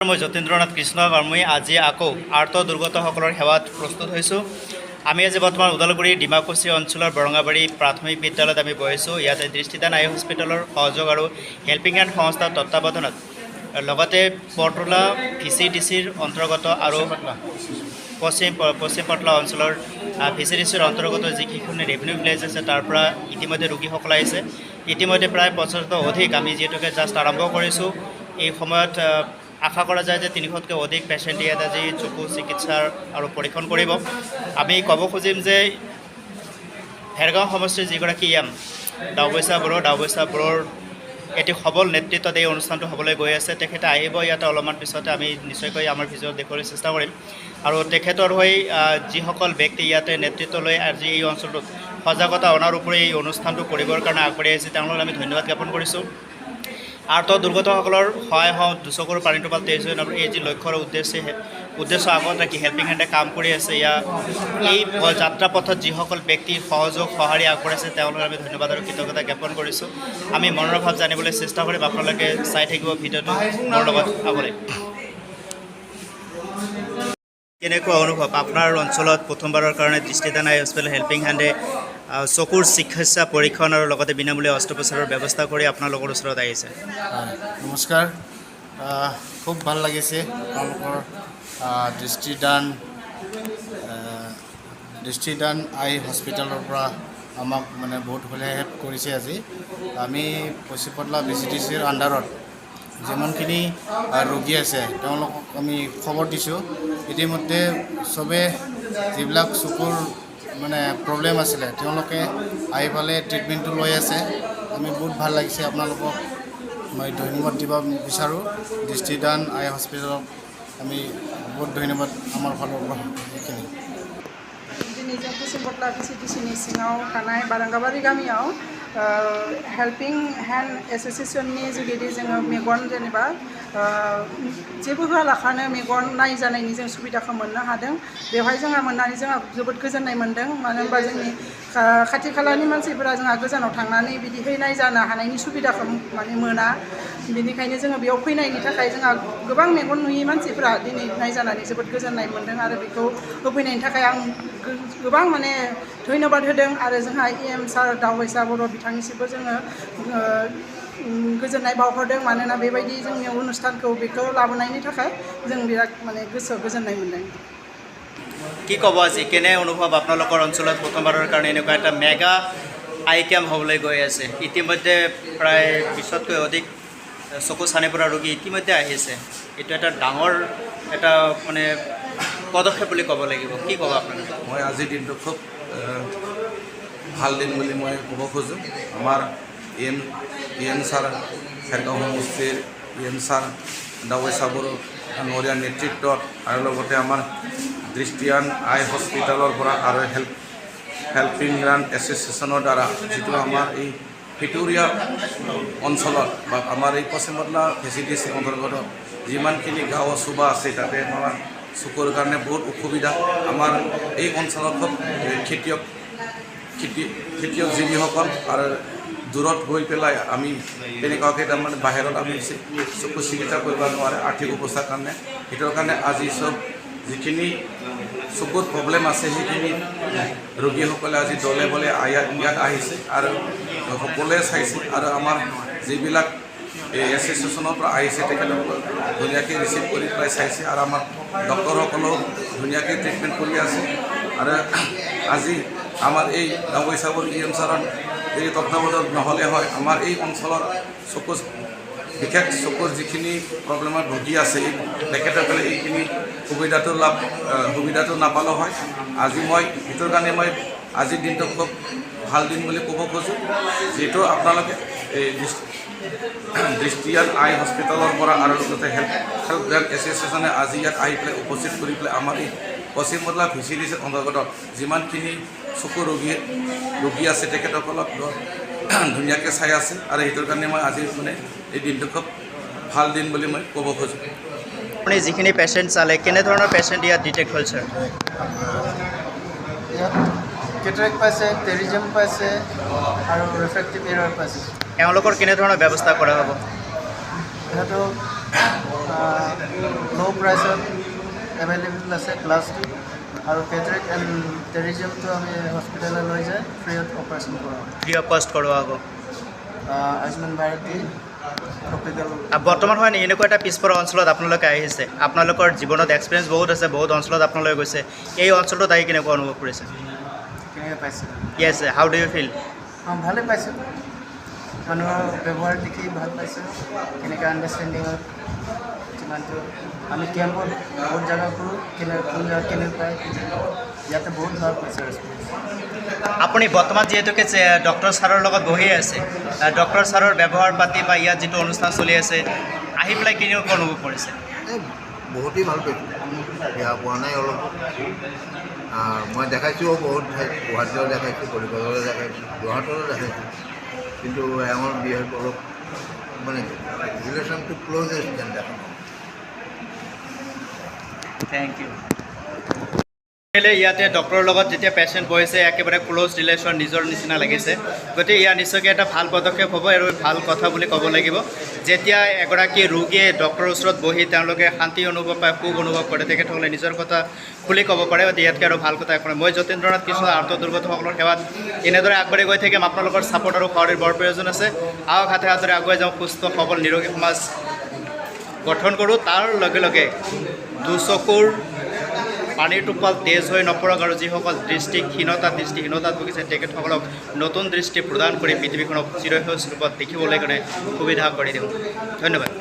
মই যতীন্দ্ৰনাথ কৃষ্ণ আৰু মই আজি আকৌ আৰ্ত দুৰ্গতসকলৰ সেৱাত প্ৰস্তুত হৈছোঁ। আমি আজি বৰ্তমান ওদালগুৰি ডিমাকুচি অঞ্চলৰ বৰঙাবাৰী প্ৰাথমিক বিদ্যালয়ত আমি বহিছোঁ। ইয়াতে দৃষ্টিদান আই হস্পিটেলৰ সহযোগ আৰু হেল্পিং হেণ্ড সংস্থাৰ তত্বাৱধানত, লগতে বৰতলা ভিচিডিচিৰ অন্তৰ্গত আৰু পশ্চিম পশ্চিম পটলা অঞ্চলৰ ভিচিডিচিৰ অন্তৰ্গত যিকেইখন ৰেভিনিউ ভিলেজ আছে, তাৰ পৰা ইতিমধ্যে ৰোগীসকল আহিছে। ইতিমধ্যে প্ৰায় 50তকৈ অধিক। আমি যিহেতুকে জাষ্ট আৰম্ভ কৰিছোঁ, এই সময়ত আশা কৰা যায় যে 300তকৈ অধিক পেচেণ্ট ইয়াত আজি চকু চিকিৎসাৰ আৰু পৰীক্ষণ কৰিব। আমি ক'ব খুজিম যে ভেৰগাঁও সমষ্টিৰ যিগৰাকী ইএম দাওবৈচা বড়ো, দাওবৈচা বড়োৰ এটি সবল নেতৃত্বত এই অনুষ্ঠানটো হ'বলৈ গৈ আছে। তেখেতে আহিব ইয়াতে অলপমান পিছতে। আমি নিশ্চয়কৈ আমাৰ ভিডিঅ'ত দেখুৱাবলৈ চেষ্টা কৰিম। আৰু তেখেতৰ হৈ যিসকল ব্যক্তি ইয়াতে নেতৃত্ব লৈ আজি এই অঞ্চলটোত সজাগতা অনাৰ উপৰি এই অনুষ্ঠানটো কৰিবৰ কাৰণে আগবাঢ়ি আহিছে, তেওঁলোকক আমি ধন্যবাদ জ্ঞাপন কৰিছোঁ। আৰ্ত দুৰ্গতসকলৰ সহায় হওঁ, দুচকুৰ পানী টোপাল তেজ হৈ নপৰে, এই যি লক্ষ্যৰ উদ্দেশ্য আগত ৰাখি হেল্পিং হেণ্ডে কাম কৰি আছে, ইয়াৰ এই যাত্ৰা পথত যিসকল ব্যক্তিৰ সহযোগ সঁহাৰি আগবঢ়াইছে, তেওঁলোকক আমি ধন্যবাদ আৰু কৃতজ্ঞতা জ্ঞাপন কৰিছোঁ। আমি মনৰ ভাৱ জানিবলৈ চেষ্টা কৰিম। আপোনালোকে চাই থাকিব ভিডিঅ'টো মোৰ লগত আগলৈ। কেনেকুৱা অনুভৱ আপোনাৰ অঞ্চলত প্ৰথমবাৰৰ কাৰণে দৃষ্টিদান আই হস্পিটেল হেল্পিং হেণ্ডে চকুৰ চিকিৎসা পৰীক্ষণ আৰু লগতে বিনামূলীয়া অস্ত্ৰোপচাৰৰ ব্যৱস্থা কৰি আপোনালোকৰ ওচৰত আহিছে? হয়, নমস্কাৰ। খুব ভাল লাগিছে। আপোনালোকৰ দৃষ্টিদান আই হস্পিটেলৰ পৰা আমাক মানে বহুত হেল্প কৰিছে। আজি আমি পশ্চিমপটলা ভিচিডিচিৰ আণ্ডাৰত যিমানখিনি ৰোগী আছে, তেওঁলোকক আমি খবৰ দিছোঁ। ইতিমধ্যে চবে যিবিলাক চকুৰ মানে প্ৰব্লেম আছিলে, তেওঁলোকে আহি পেলাই ট্ৰিটমেণ্টটো লৈ আছে। আমি বহুত ভাল লাগিছে। আপোনালোকক মই ধন্যবাদ দিব বিচাৰোঁ। দৃষ্টিদান আই হস্পিটেলক আমি বহুত ধন্যবাদ আমাৰ ফালৰ পৰা এইখিনি। दिनै जों पश्चिम भिसिडिसिनि सिङाव थानाय बारांगाबारि गामियाव हेल्पिं हेन्ड एस'सियेसननि जुगिदि जोङो मेगन जेनेबा जेबो होआलाखानो मेगन नायजानायनि जों सुबिदाखौ मोननो हादों। बेवहाय जोंहा मोननानै जोंहा जोबोद गोजोननाय मोन्दों। मानो होनबा जोंनि खाथि खालानि मानसिफोरा जोंहा गोजानाव थांनानै बिदिहै नायजानो हानायनि सुबिदाखौ माने मोना। बेनिखायनो जोङो बेयाव फैनायनि थाखाय जोंहा गोबां मेगन नुयि मानसिफ्रा दिनै नायजानानै जोबोद गोजोननाय मोन्दों। आरो बेखौ होफैनायनि थाखाय आं गोबां माने धन्यबाद होदों। आरो जोंहा इएम सार दावबायसा बर' बिथांनिसिमबो जोङो गोजोननाय बावहरदों। मानोना बेबायदि जोंनि अनुस्थानखौ बेखौ लाबोनायनि थाखाय जों बिराद माने गोसोआव गोजोननाय मोन्दों। কি ক'ব, আজি কেনে অনুভৱ? আপোনালোকৰ অঞ্চলত প্ৰথমবাৰৰ কাৰণে এনেকুৱা এটা মেগা আই কেম্প হ'বলৈ গৈ আছে। ইতিমধ্যে প্ৰায় 20তকৈ অধিক চকু চানি পৰা ৰোগী ইতিমধ্যে আহিছে। এইটো এটা ডাঙৰ এটা মানে পদক্ষেপ বুলি ক'ব লাগিব। কি ক'ব আপোনালোকে? মই আজিৰ দিনটো খুব ভাল দিন বুলি মই ক'ব খোজোঁ। আমাৰ ইএম ছাৰ, খেৰগাঁও সমষ্টিৰ ইএম ছাৰ দাওবৈচা বড়ো ডাঙৰীয়াৰ নেতৃত্বত আৰু লগতে আমাৰ দৃষ্টিয়ান আই হস্পিটেলৰ পৰা আৰু হেল্পিং হেণ্ড এছ'চিয়েশ্যনৰ দ্বাৰা যিটো আমাৰ এই ভিতৰীয়া অঞ্চলত বা আমাৰ এই পশ্চিমবটলা ভিচিডিচি অন্তৰ্গত যিমানখিনি গাঁও চুবা আছে, তাতে আমাৰ চকুৰ কাৰণে বহুত অসুবিধা। আমাৰ এই অঞ্চলত খুব এই খেতিয়কজীৱীসকল আৰু দূৰত গৈ পেলাই আমি তেনেকুৱাকৈ তাৰমানে বাহিৰত আমি চকু চিকিৎসা কৰিব নোৱাৰে আৰ্থিক অৱস্থাৰ কাৰণে। সেইটোৰ কাৰণে আজি চব যিখিনি চকুত প্ৰব্লেম আছে, সেইখিনি ৰোগীসকলে আজি দলে বলে ইয়াত আহিছে আৰু সকলোৱে চাইছে। আৰু আমাৰ যিবিলাক এই এছ'চিয়েশ্যনৰ পৰা আহিছে, তেখেতসকলক ধুনীয়াকৈ ৰিচিভ কৰি পেলাই চাইছে আৰু আমাৰ ডক্টৰসকলেও ধুনীয়াকৈ ট্ৰিটমেণ্ট কৰি আছে। আৰু আজি আমাৰ এই দাওবৈচা বড়ো ইএম ছাৰৰ এই তত্বাৱধানত নহ'লে হয় আমাৰ এই অঞ্চলৰ চকু, বিশেষ চকুৰ যিখিনি প্ৰব্লেমত ভুগি আছে, এই তেখেতসকলে এইখিনি সুবিধাটো নাপালেও হয়। আজি মই সেইটোৰ কাৰণে মই আজিৰ দিনটো খুব ভাল দিন বুলি ক'ব খোজোঁ। যিহেতু আপোনালোকে এই দৃষ্টিয়ান আই হস্পিটেলৰ পৰা আৰু লগতে হেল্প হেল্প হেণ্ড এছ'চিয়েশ্যনে আজি ইয়াত আহি পেলাই উপস্থিত কৰি পেলাই আমাৰ এই পশ্চিম বদলা ভিচিডিচিৰ অন্তৰ্গত যিমানখিনি চকু ৰোগী আছে, তেখেতসকলক ধুনীয়াকৈ চাই আছে। আৰু সেইটোৰ কাৰণে মই আজি মানে এই দিনটো খুব ভাল দিন বুলি মই ক'ব খোজোঁ। আপুনি যিখিনি পেচেণ্ট চালে, কেনেধৰণৰ পেচেণ্ট ইয়াত ডিটেক্ট হ'ল ছাৰ? ইয়াত কেটাৰেক্ট পাইছে, টেৰিজিয়াম পাইছে আৰু ৰিফ্ৰেক্টিভ এৰৰ পাইছে। তেওঁলোকৰ কেনেধৰণৰ ব্যৱস্থা কৰা হ'ব? সিহঁতক প্ৰাইচত এভেইলেবল আছে গ্লাছটো। আৰু কেটৰেক্ট এণ্ড টেৰিজিয়ামটো আমি হস্পিটেললৈ লৈ যায় ফ্ৰীত অপাৰেশ্যন কৰা হয়। ফ্ৰী অফ কষ্ট কৰোৱা হ'ব। আয়ুষ্মান ভাৰত দি টপিকেল। বৰ্তমান সময়ত এনেকুৱা এটা পিছপৰা অঞ্চলত আপোনালোকে আহিছে, আপোনালোকৰ জীৱনত এক্সপিৰিয়েঞ্চ বহুত আছে, বহুত অঞ্চলত আপোনালোকে গৈছে, এই অঞ্চলটোত আহি কেনেকুৱা অনুভৱ কৰিছে? কেনেকৈ পাইছে? Yes, how do you feel? অঁ, ভালেই পাইছোঁ। মানুহৰ ব্যৱহাৰ দেখি ভাল পাইছোঁ, কেনেকৈ আণ্ডাৰষ্টেণ্ডিঙত যিমানটো আমি কেম্পত বহুত জেগা কৰোঁ, কেনে কোন জেগাত কেনে পায়, ইয়াতে বহুত ভাল পাইছোঁ ৰেচপঞ্চ। আপুনি বৰ্তমান যিহেতুকে ডক্টৰ ছাৰৰ লগত বহি আছে, ডক্টৰ ছাৰৰ ব্যৱহাৰ পাতি বা ইয়াত যিটো অনুষ্ঠান চলি আছে, আহি পেলাই কেনেকুৱা অনুভৱ কৰিছে? এই বহুতেই ভাল পাইছোঁ, বেয়া পোৱা নাই অলপ। মই দেখাইছোঁও বহুত ঠাইত, গুৱাহাটীতো দেখাইছোঁ, কলিকতাতো দেখাইছোঁ, যোৰহাটতো দেখাইছোঁ, কিন্তু এওঁৰ বিহেভ অলপ মানে ৰিলেশ্যনটো ক্ল'জেষ্ট যেন দেখা পাওঁ। Thank you. ইয়াতে ডক্টৰৰ লগত যেতিয়া পেচেণ্ট বহিছে, একেবাৰে ক্ল'জ ৰিলেশ্যন, নিজৰ নিচিনা লাগিছে। গতিকে ইয়াৰ নিশ্চয়কৈ এটা ভাল পদক্ষেপ হ'ব আৰু ভাল কথা বুলি ক'ব লাগিব। যেতিয়া এগৰাকী ৰোগীয়ে ডক্টৰৰ ওচৰত বহি তেওঁলোকে শান্তি অনুভৱ পায়, সুখ অনুভৱ কৰে, তেখেতসকলে নিজৰ কথা খুলি ক'ব পাৰে, গতিকে ইয়াতকৈ আৰু ভাল কথা একো নাই। মই যতীন্দ্ৰনাথ কৃষ্ণ, আৰ্ত দুৰ্গতসকলৰ সেৱাত এনেদৰে আগবাঢ়ি গৈ থাকিম। আপোনালোকৰ ছাপৰ্ট আৰু সঁহাৰিৰ বৰ প্ৰয়োজন আছে। আহক, হাতে হাতেৰে আগুৱাই যাওঁ, সুস্থ সবল নিৰোগী সমাজ গঠন কৰোঁ। তাৰ লগে লগে দুচকুৰ পানীৰ টোপাল তেজ হৈ নপৰক আৰু যিসকল দৃষ্টিহীনতাত ভুগিছে, তেখেতসকলক নতুন দৃষ্টি প্ৰদান কৰি পৃথিৱীখনক চিৰসেউজ ৰূপত দেখিবলৈ কাৰণে সুবিধা কৰি দিওঁ। ধন্যবাদ।